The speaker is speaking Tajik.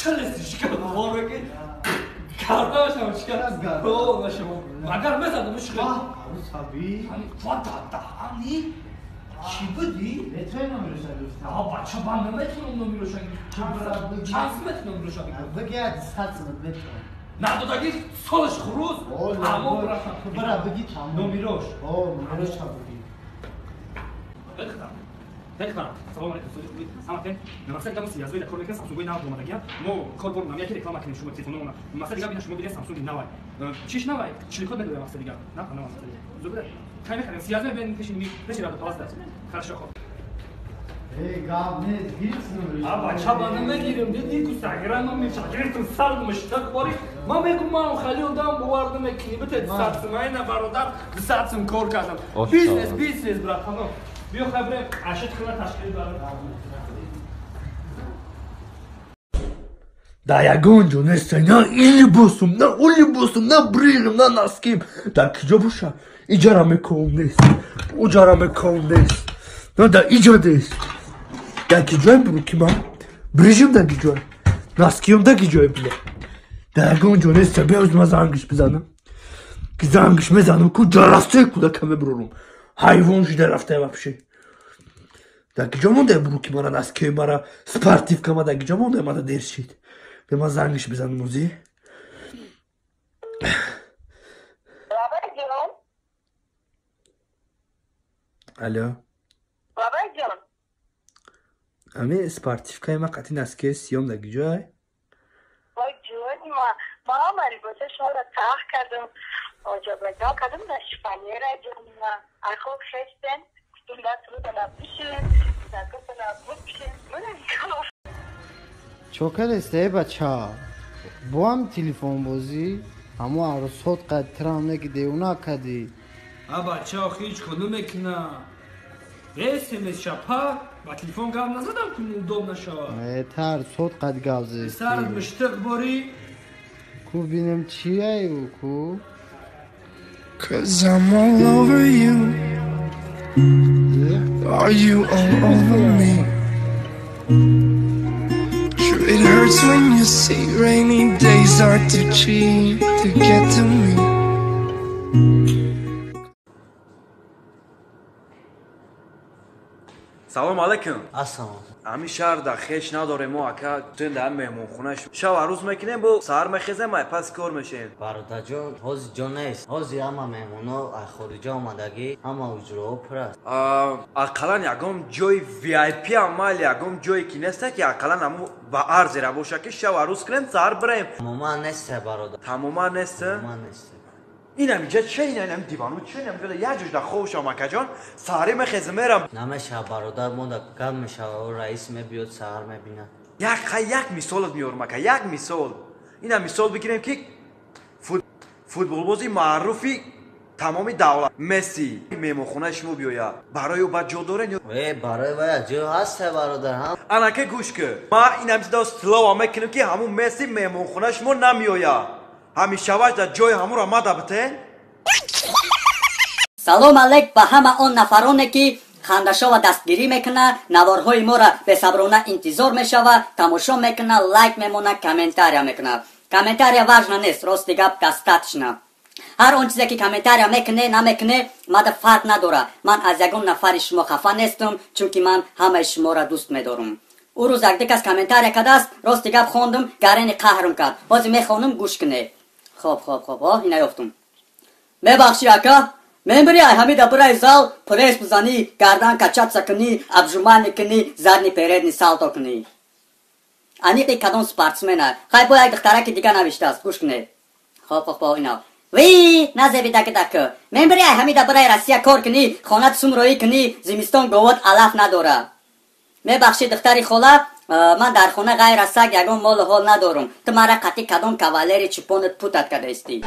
Челес шикар бовар мекунӣ? Кардаашам шикар. О, нашава. Агар мезадам шикар. Арӯсаби. Ва даҳани чӣ будӣ? Метавонӣ номероша гуфтам? А бача, ман наметавонам номероша гирифт. Чанд сум метавонам номероша бигирам? Биги, 100 сум метавонӣ. Надодаги солаш хурӯз. Тамом рафтам. Бира биги, тамом. Номерош. О, номероша биги. Салом алейкум, саматен. Мақсад дигар мо язои кор мекунем, Самсунгои нав омадагия. Мо кор бор намия ки реклама кунем шумо телефономона. Мақсад дигар бина шумо бинед Самсунги навай. Чиш навай? Чиликод медоям мақсад дигар. На, на мақсад дигар. Зубра. Кай мехарем? Сиязои бен пеши ми пеши радо палас даст. Хорошо, хоб. Эй, гап нест, гирифт номероша. А бача, ба намегирем, диди ку сагира номер гирифтам сар муштақ бори. Ман мегум ман хали одам бовар намекунӣ. Бите 100 сум, айна бародар 100 сум кор кардам. Бизнес, бизнес, братано. Биё хабре, ашит хила ташкил барам. Да ягон ҷо нестай, на ин либосум, на он либосум, на брижам, на носким. Дар киҷо боша? Иҷара мековам нест, уҷара мековам нест, на дар иҷа нест. Дар киҷое буруки ман? Брижим дар киҷое? Носкиём дар киҷое буда? Дар ягон ҷо неста. Биё ма зангиш бизанам. Ки зангиш мезанам ку ҷарастаи кӯдака мебурорум. Ҳайвон шида рафтае вообще. Дар киҷо монда буруки мара, носкиёи мара, спортивка ма дар киҷо монда? Мада дер шид. Биё ман зангиш бизанам озӣ. Бабаҷон. Алло. Бабаҷон. Ами спортивкаи ма қатъи носкиёи сиём дар киҷое? Вой ҷон, ма ҳама либоса шуморо таҳ кардам, оҷобаҷо кардам дар шифоньера ҷон. Ай хоб хестен, гуфтум даст рӯтона бишин, сакотона бупшин. Чо кардест, э бача? Бо ҳам телефонбозӣ? Ҳамо арӯсҳот қад тирам не ки девона кардӣ. А бача, охи ҳеҷ кор намекунам. СМС шапа ба телефон гап назадам ки удоб нашавад. Э, та арӯсҳот қад гап зести. Сар муштиқ борӣ. Ку бинем чияю ку? Cause I'm all over you. Are you all over me? True, it hurts when you see rainy days are too cheap to get to me. Салом алейкум. Ассалом. Ҳамин шаҳр дар хеш надорем мо ака, тун дар меҳмонхона шаб арӯз мекунем, бо саҳар мехезем, ай пас кор мешем. Бародарҷон, ҳозир ҷо нест. Ҳозир ҳама меҳмоно аз хориҷа омадагӣ, ҳама ҳуҷраҳо пур аст. Ақаллан ягон ҷои VIP ам майли, ягон ҷое ки неста ки ақаллан ҳамун ба арзера боша ки шаб арӯз кунем, саҳар бираем. Тамоман нест, бародар. Тамоман нест? Тамоман нест. Инам иҷа че, инам дивану че, инам иҷа як ҷош дар хобшам акаҷон, саҳарӣ мехезем мерам. Намешава бародар, мо да гап мешава, раис мебиёд, саҳар мебинад. Як хай як мисолат меорам ака, як мисол. Инам мисол бигирем ки футболбози маъруфи тамоми давлат Месси меҳмонхонаи шумо биёяд. Барои ӯ баъд ҷо дорен ё? Э, барои вай ҷо ҳаст бародар, ҳам. Анака гӯш кун. Ман инам чиза слова мекунам ки ҳамун Месси меҳмонхонаи шумо намеояд. Ҳамешаваш дар ҷои ҳамуро мада бите. Салом алейк ба ҳама он нафароне ки хандашова дастгирӣ мекуна, наворҳои моро бесаброна интизор мешава, тамошо мекуна, лайк мемона, комментария мекуна. Комментария важно нест, рости гап достаточно. Ҳар он чизе ки комментария мекуне, намекуне, мада фарқ надора. Ман аз ягон нафари шумо хафа нестам, чунки ман ҳамаи шуморо дӯст медорам. Ӯ рӯз якде кас комментария кардааст, рости гап хондум, гарени қаҳрм кард. Ҳозир мехонум, гӯш куне. Хоб, хоб, хоб, о, ина ёфтум. Мебахшӣ ака, мембири ай ҳамида бирай зал, пресс бизанӣ, гардан качаться кунӣ, обжимание кунӣ, задний передний салто кунӣ. Аниқи кадом спортсмена? Хай бо як духтараки дига навиштааст, гӯш кунед. Хоб, хоб, хоб, ина. Ви, назеби даки даки. Мембири ай ҳамида бирай Россия кор кунӣ, хонат сум роӣ кунӣ, зимистон говот алаф надора. Мебахшӣ духтари хола, ман дар хона ғайр аз саг ягон молу ҳол надорум. Ту мара қатъи кадом кавалери чупонат путат кардаистӣ?